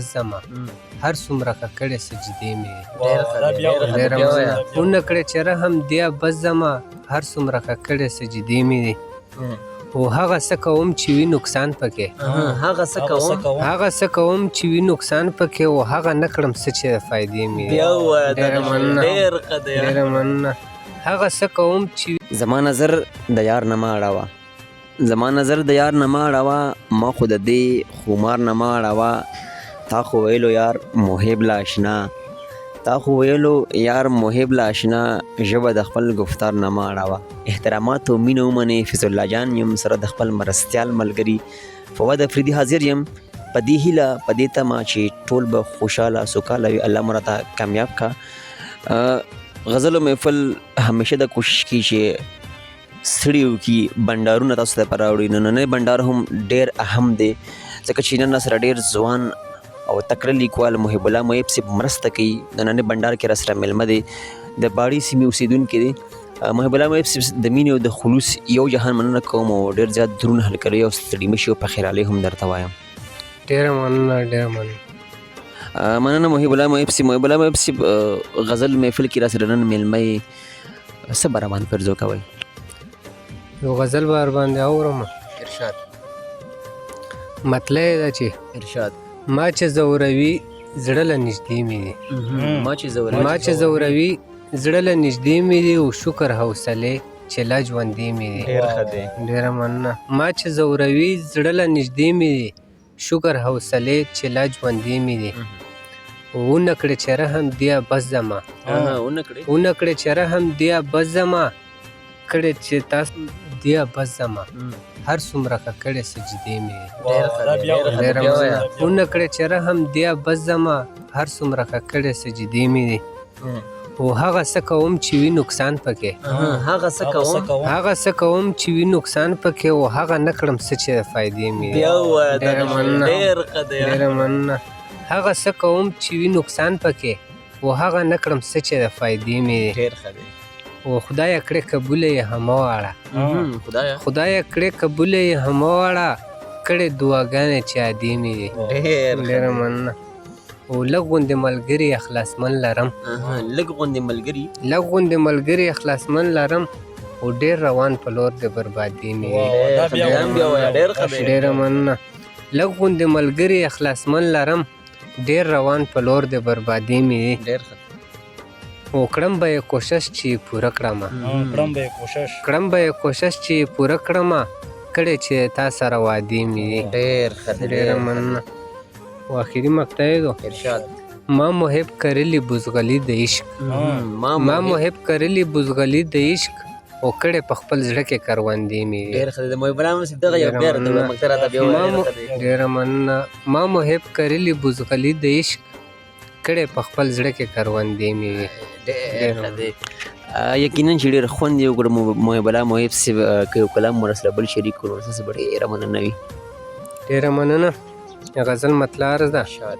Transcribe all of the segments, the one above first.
زما هر څومره که کړې سجدې مې ډېر ښه دی، ډېر ښه دی، ډېره بیا مننه. وایه. ونه کړې چې رحم دیا بس زما هر څومره که کړې سجدې مې دي. او هغه څه کوم چې وي نقصان پکې. هغه څه کوم. هغه څه کوم چې وي نقصان پکې او هغه نه کړم څه چې د فایدې مې دي. بیا ووایه ډېره دغه شعر. مننه. ډېر ښه دی. ډېره مننه. هغه څه کوم چې زما نظر د یار نه مه اړوه، زما نظر د یار نه مه اړوه، ما خو د دې خمار نه مه اړوه. تا خو ویلو یار محب لا اشنا، تا خو ویلو یار محب لا اشنا، ژبه د خپل ګفتار نه مه اړوه. احترامات او مینه ومنئ. فیض الله جان یم، سره د خپل مرستیال ملګري فواد افریدي حاضر یم، په دې هیله په دې تمه چې ټول به خوشاله سوکاله وي. الله مو راته کامیاب کا. غزل او محفل همیشه د کوشش کوي چې ستړي وکړي، بنډارونه تاسو ته پر راوړي. نو نننی بنډار هم ډېر اهم دی، ځکه چې نن سره ډېر ځوان او تکړه لیکوال محب الله محب صاحب مرسته کوي. نننی بنډار کې راسره مېلمه دی، د باړې سیمې اوسېدونکی دی. محب الله محب صاحب د مینې او د خلوص یو جهان مننه کوم او ډېر زیات درون هرکلی او ستړي مشي او پخیرالی هم درته وایم. ډېره مننه، ډېره مننه. مننه محب الله محب صاحب. محب الله محب صاحب، غزل محفل کې راسره نن مېلمه یې، څه به روان پرځو کوئ؟ یو غزل به ورباندې اورم. ارشاد. مطلع یې ده چې ارشاد. ما چې ځوروي زړه له نږدې مې دي. ما چې ځوروي. ما چې ځوروي زړه له نږدې مې دي او شکر حوصلې چې لا ژوندې مې دي. ډېر ښه دی. ډېره مننه. ما چې ځوروي زړه له نږدې مې دي، شکر حوصلې چې لا ژوندې مې دي. ونه کړې چې رحم دیا بس زما. ونه کړې. ونه کړې چې رحم دیا بس زما، کړې چې تاسو دیا بس زما هر څومره که کړې سجدې مې دي. ډېر ښه دی، ډېر ښه دی، ډېره بیا مننه. وایه. ونه کړې چې رحم دیا بس زما هر څومره که کړې سجدې مې دي. او هغه څه کوم چې وي نقصان پکې. هغه څه کوم. هغه څه کوم چې وي نقصان پکې او هغه نه کړم څه چې د فایدې مې دي. بیا ووایه ډېره دغه شعر. مننه. ډېر ښه دی. ډېره مننه. هغه څه کوم چې وي نقصان پکې او هغه نه کړم څه چې د فایدې مې دي. ډېر ښه دی. او خدایه کړې قبوله یې همه واړه. خدایه. خدایه کړې قبوله یې همه واړه، کړې دعاګانې چې عادي مې دي. ډېر ښه ډېره دی. مننه. او لږ غوندې ملګري اخلاصمن لرم. لږ غوندې ملګري. لږ غوندې ملګري اخلاصمن لرم او ډېر روان په لور د بربادي مې دي. ډېر ښه دی. بیا وایه. ډېر ښه دی. ډېره مننه. لږ غوندې ملګري اخلاصمن لرم، ډېر روان په لور د بربادي مې دي. ډېر ښه. او کړم به یې کوشش چې پوره کړمه. کړم به یې کوشش. کړم به یې کوشش چې پوره کړمه، کړې چې تا سره وعدې مې دي. ډېر ښه دی. ډېره مننه. او اخري مقطع یې ده. ارشاد. ما محب کرلي بزغلي د عشق. ما ما محب کرلي بزغلي د عشق او کړې په خپل زړه کې کروندې مې دي. ډېر ښه دی. د محب الله محب صاحب دغه یو ډېره بیا راته مننه. مقطع راته بیا ووایه. ما ډېر ښه دی. ډېره مننه. ما محب کرلي بزغلي د عشق کړې په خپل زړه کې کروندې مې دي. ډېر ښه دی. یقینا چې ډېر خوند یې وکړ محب الله محب صاحب. که یو کلام مو راسره بل شریک کړو، ستاسو به ډېره مننه وي. ډېره مننه. غزل مطلع عرض ده. ارشاد.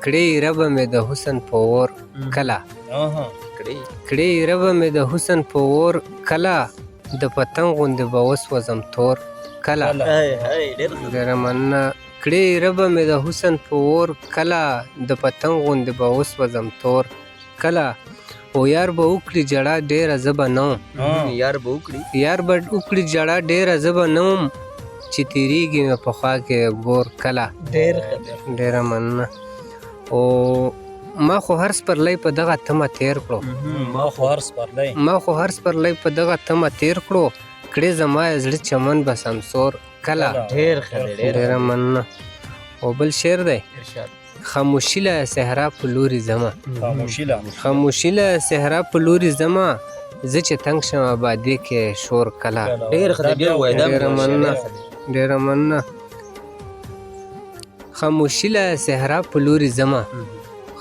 کړې ربه مې د حسن په اور کله. کړې. کړې ربه مې د حسن په اور کله، د پتنګ غوندې به وسوځم تور کله. هاي هاي، ډېر ښه. ډېره مننه. کړې ربه مې د حسن په اور کله، د پتنګ غوندې به وسوځم تور کله. او یار به وکړي ژړا ډېره زه به نه وم. یار به وکړي. یار به وکړي ژړا ډېره زه به نه وم، چې تېرېږي مې په خوا کې ګور کله. ډېر ښه دی. ډېره مننه. او ما خو هر سپرلی په دغه تمه تېر کړو. ما خو هر سپرلی. ما خو هر سپرلی په دغه تمه تېر کړو، کړې زما یې زړه چمن به سمسور کله. ډېر ښه دی. ډېر ډېره مننه. او بل شعر دی. ارشاد. خاموشي له صحرا په لوري ځمه. خاموشي له. خاموشي له صحرا په لوري ځمه، زه چې تنګ شم آبادې کې شور کله. ډېر ښه دی. بیا ووایه. دا ډېره مننه. ډېره مننه. خاموشي له صحرا په لوري ځمه.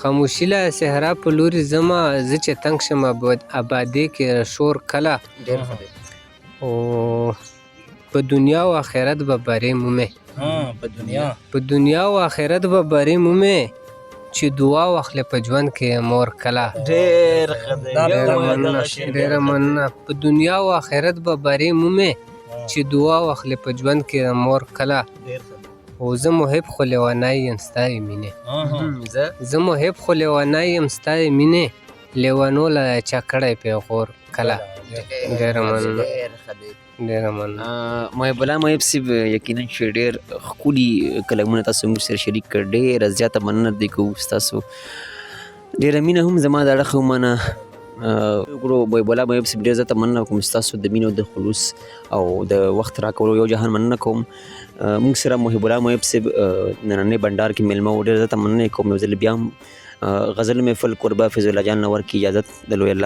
خاموشي له صحرا په لوري ځمه، زه چې تنګ شم آبادې کې شور کله. ډېر ښه دی. او په دنیا او آخرت به برې مومې. په دنیا. په دنیا او آخرت به برې مومې، چې دعا واخلې په ژوند کې مور کله. ډېر ښه دی. دا بیا ډېره ووایه مننه. دغه شعر. ډېره مننه. په دنیا او آخرت به برې مومې، چې دعا واخلې په ژوند کې مور کله. ډېر ښه دی. او زه محب خو لیونی یم ستا یې مینې. ها. زه محب خو لیونی یم ستا یې مینې، لیونو له چا کړی پیغور کله. ډېره مننه. ډېر ښه دی. ډېره مننه. محب الله محب صاحب، یقینا چې ډېر ښکلي کلمونه تاسو موږ سره شریک کړ. ډېره زیاته مننه دې کوو، ستاسو ډېره مینه هم زما د اړخه ومنه وکړو. محب الله محب صاحب، ډېر زیاته مننه کوم ستاسو د مینې او د خلوص او د وخت راکولو، یو جهان مننه کوم. موږ سره محب الله محب صاحب نننۍ بنډار کې مېلمه و. ډېره زیاته مننه یې کوم. یو ځل بیا هم غزل محفل کوربه فیض الله جان نور کې اجازت د لوی الله.